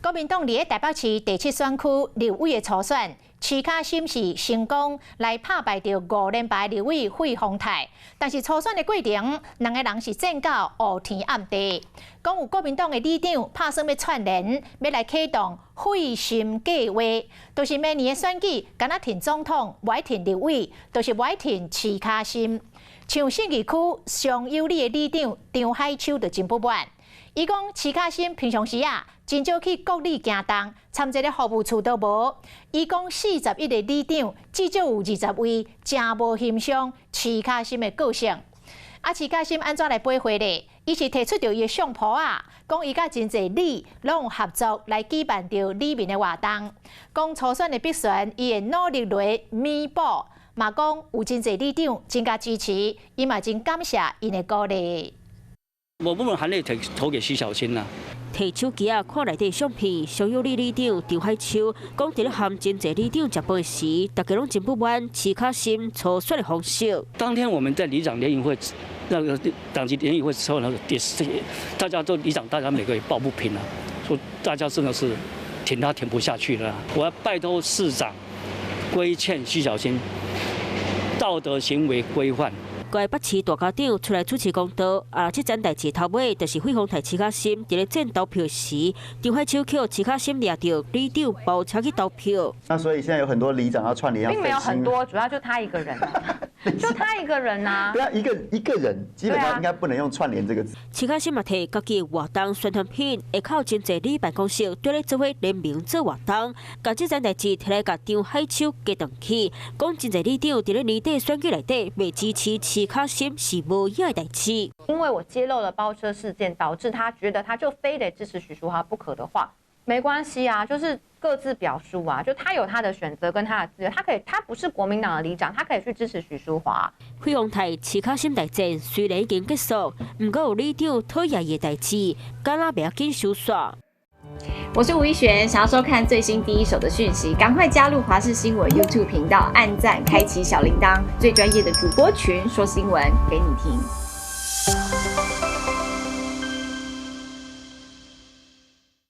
國民黨佇咧台北市第七選區立委的初選，徐巧芯是成功來拍敗著五連敗立委費鴻泰，但是初選的過程，兩个人是戰到烏天暗地。講有國民黨的里長拍算欲串聯，欲來啟動費心計畫，就是明年的選舉，敢若挺總統，無愛挺立委，就是無愛挺徐巧芯。像信義區上有里的里長張海秋就真不滿。伊講徐巧芯平常時啊，真少去國里行動，參一个服務處都無。伊講41個里長，至少有20位誠無欣賞徐巧芯的個性。啊，徐巧芯按怎來駁回咧？伊是提出著伊的相簿啊，講伊佮真濟里攏有合作來舉辦著里民的活動。講初選的敗選，伊會努力來彌補。嘛講有真濟里長真佮支持，伊嘛真感謝𪜶的鼓勵。我不能含淚投給徐巧芯啦。提手機仔看內底相片，上有里里長張海秋講，佇咧和真濟里長食飯時，大家攏真不滿徐巧芯初選的方式。當天我們在里長聯誼會，那個黨籍聯誼會之後，那個也是大家都里長，大家每個也抱不平了，說大家真的是挺他挺不下去了。我要拜託市長規勸徐巧芯道德行為規範。台北市大家長出來主持公道，啊，這件代誌頭尾就是費鴻泰徐巧芯佇咧戰投票時，張海秋予徐巧芯掠著里長包車去投票。那所以現在有很多里長要串聯，並沒有很多，主要就他一個人，就他一個人啊。對啊，一個一個人基本上應該不能用串聯這個字。徐巧芯嘛提家己活動宣傳品，下口真濟里辦公室對咧做伙聯名做活動，共這件代誌提來共張海秋激轉去，講真濟里長佇咧年底選舉內底袂支持徐巧芯是無影的代誌。因為我揭露了包車事件，導致他覺得他就非得支持許淑華不可的話，沒關係啊，就是各自表述啊，就他有他的選擇跟他的自由，他可以，他不是國民黨的里長，他可以去支持許淑華。費鴻泰徐巧芯大戰雖然已經結束，毋過有里長討厭伊的代誌，敢若袂要緊收煞。我是吳一璇，想要收看最新第一手的訊息，趕快加入華視新聞 YouTube 頻道，按讚，開啟小鈴鐺，最專業的主播群說新聞給你聽。